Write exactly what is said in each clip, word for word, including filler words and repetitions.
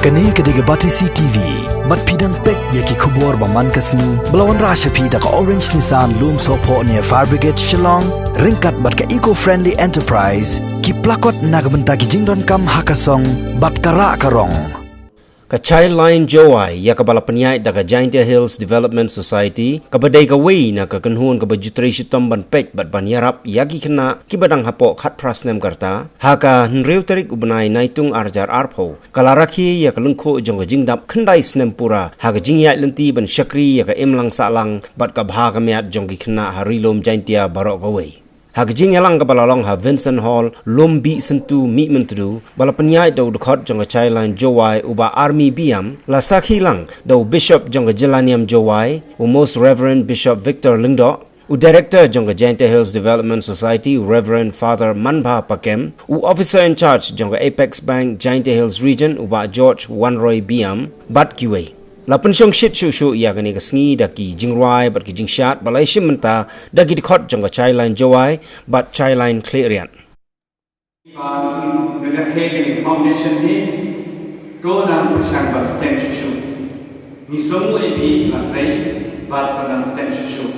Kane ka dei ka Batesi T V. Bad phi dang peit ïa ki khubor ba man ka sngi ba la wanrah sha phi da ka Orange Nissan Lumsohphoh near Fire Brigade Shillong, ryngkat bad ka Eco Friendly Enterprise, ki plakot na ka bynta ki jingdonkam ha ka song bad ka rah ka rong. Ka Childline Jowai, ïa kaba la pynïaid da ka Jaintia Hills Development Society, kaba dei kawei na ka kynhun kaba ju trei shitom ban peit bad ban ïarap ïa ki khynnah kiba dang hapoh khatphra snem ka rta, ha ka hynriew tarik u bnai Naitung arhajar arphew, ka la rakhe ïa ka lyngkhuh jong ka jingdap khyndai snem pura ha ka jingïaid lynti ban shakri ïa ka imlang sahlang bad ka bha ka miat jong ki khynnah ha Ri Lum Jaintia baroh kawei. Ha ka jingïalang kaba la long ha Vincent Hall, Lumbih Syntu, Mihmyntdu, ba la pynïaid da u dkhot jong ka Childline Jowai, u Bah Army Biam, la sakhi lang da u Bishop jong ka Jylla Niam Jowai, u Most Reverend Bishop Victor Lyngdoh, u Director jong ka Jaintia Hills Development Society, u Reverend Father Manbha Pakem, u Officer in Charge jong ka Apex Bank Jaintia Hills Region, u Bah George Wanroy Biam, bad kiwei. La pynshong shit shuh shuh ïa kane ka sngi da ki jingrwai bad ki jingshad ba la ïashim bynta da ki dkhot jong ka Childline Jowai bad Childline Khliehriat. Ba ngi rakhe kane ka foundation ni, to nang pyrshang ban bteng shuh shuh. Ngi sngew ïa phi la trei bad to nang bteng shuh shuh.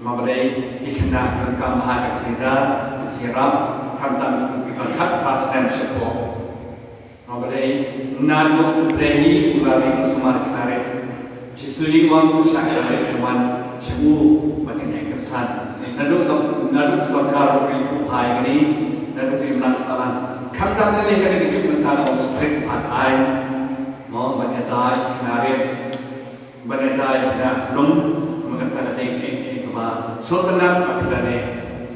Namar balei? Ki khynnah ki donkam ha ka jingïada, ka jingïarap, khamtam kito ki dang khatphra snem shapoh. Namar balei? Naduh U Blei hi u la ring sumar khynnah rit. Jisu hi u ong, to shah khynnah rit kin wan sha u bad kin heh kyrsan. Naduh ka, naduh ka sorkar u ïathuh bha ïa kane, naduh ka imlang sahlang. Khamtam lei lei kane ka juk mynta la wan strict bha ka aiñ. Mo, ban ïada ïa ki khynnah rit, ban ïada ïa ki khynnah lum, namar kata ka dei kaei kaei kaba sngewtynnat ba phi la leh.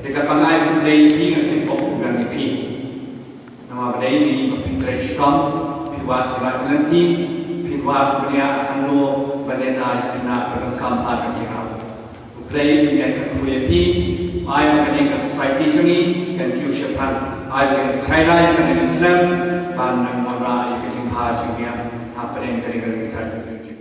Te katba nga ai khublei ïa phi, nga kyrpad ban ïa phi. Namar balei? Ngi ba phi trei shitom, phi wad ïa la ki lynti, phi wad ban ïa hangno ban ïada ïa ki khynnah ba donkam ha ka jingïarap. U Blei un ïaid kyrkhu ïa phi, ai ba kane ka society jong ngi kan kiew shaphrang, ai ba kane ka Childline kan ïa slem ban nang wanrah ïa ka jingbha jingniam hapdeng kane ka ri ka jaid ka jong ngi.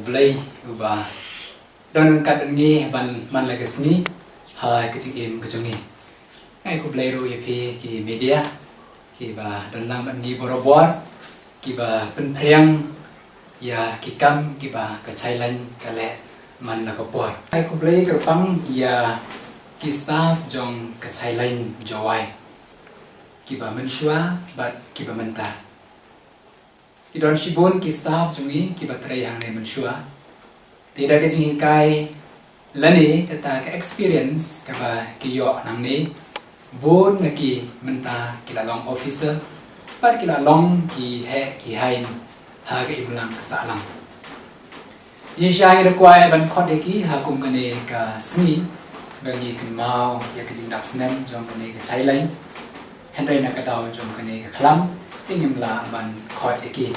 Blei uba don ryngkat bad ngi ban man la ka sngi ha ka jingim ka jong ngi. Nga ai khublei ruh ïa phi ki media kiba don lang bad ngi borabor, kiba pynphriang ïa ki kam kiba ka Childline ka leh man la ka por. Ai khublei kyrpang ïa ki staff jong ka Childline Jowai, kiba mynshuwa bad kiba mynta. Ki don shibun ki staff jong ngi kiba trei hangne mynshuwa. Te da ka jinghikai lane kata ka experience kaba ki ïoh nangne, bun na ki mynta ki la long officer bad ki la long ki heh ki hain ha ka imlang ka sahlang. Ngi sha ngi da kwah ban khot ïa ki ha kum kane ka sngi ba ngi kynmaw ïa ka jingdap snem jong kane ka Childline. Hynrei na ka daw jong kane ka khlam te ngim lah ban khot ïa ki.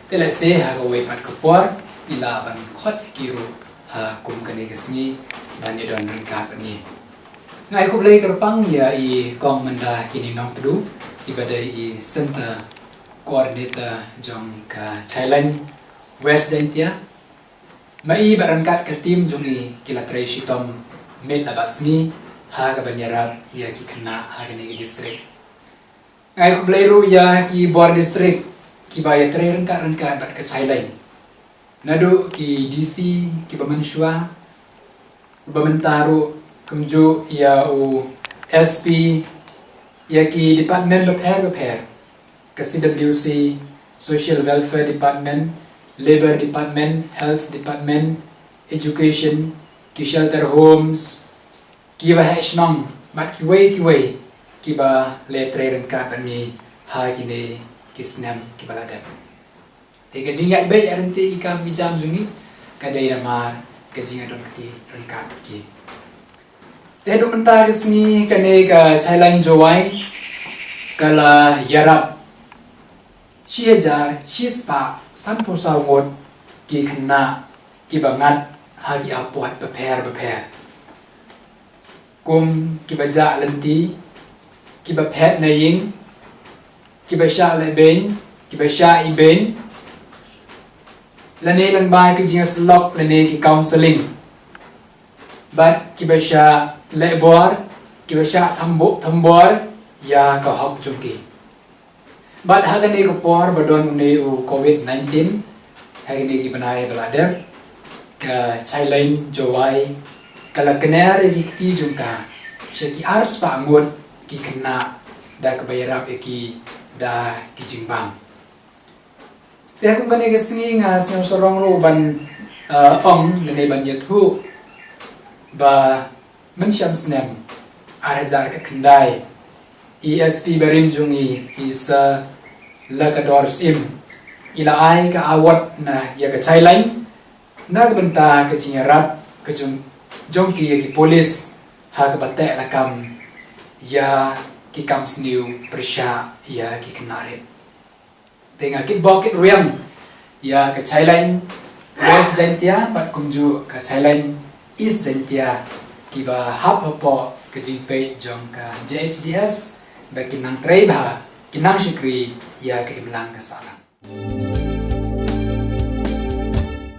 Te lehse ha kawei pat ka por ngi lah ban khot ïa ki ruh ha kum kane ka sngi ban ïadon ryngkat bad ngi. Nga ai khublei kyrpang ïa i Kong Manda Kini Nongtdu, iba dei i Center Coordinator jong ka Childline West Jaintia. Ma i bad ryngkat ka team jong i ki la trei shitom miet la bad sngi ha kaban ïarap ïa ki khynnah ha kane ka district. Nga ai khublei ruh ïa ki bor district kiba ïatrei ryngkat ryngkat bad ka Childline. Naduh ki D C kiba mynshuwa, uba mynta ruh, kumjuh ïa u S P, ïa ki department bapher bapher, ka C W C, Social Welfare Department, Labour Department, Health Department, Education, ki shelter homes, kiba heh shnong bad kiwei kiwei kiba la trei ryngkat bad ngi ha kine ki snem kiba la dep. Te ka jingïaid beit ïaid ryntih ki kam ki jam jong ngi ka dei namar ka jingïadon kti ryngkat bad ki. Te haduh mynta ka sngi kane ka Childline Jowai ka la ïarap shi hajar shi spah sanphew saw ngut ki khynnah kiba ngat ha ki apot bapher bapher, kum kiba jah lynti, kiba phet na ïing, kiba shah lehbeiñ, kiba shah ibeiñ, lane lyngba ki jingïasyllok lane ki counselling, bad kiba shah lehbor, kiba shah thambuk thambor ïa ka hok jong ki. Bad ha kane ka por ba don une u Covid nineteen, ha kine ki bnai ba la dep, ka Childline Jowai ka la kner ïa ki kti jong ka sha ki ar spah ngut ki khynnah da kaba ïarap ïa ki da ki jingbam. Te ha kum kane ka sngi nga sngew sarong ruh ban, eh, ong lane ban ïathuh ba mynshem snem ar hajar khatkhyndai, i S P barim jong ngi, i Sir Lakador Syiem, i la ai ka award na ïa ka Childline na ka bynta ka jingïarap ka jong, jong ki ïa ki police ha kaba teh lakam ïa ki kam sniew pyrshah ïa ki khynnah rit. Te nga kitbok kitrwiang ïa ka Childline West Jaintia bad kumjuh ka Childline East Jaintia kiba hap hapoh ka jingpeit jong ka J H D S ba kin nang trei bha, kin nang shakri ïa ka imlang ka sahlang.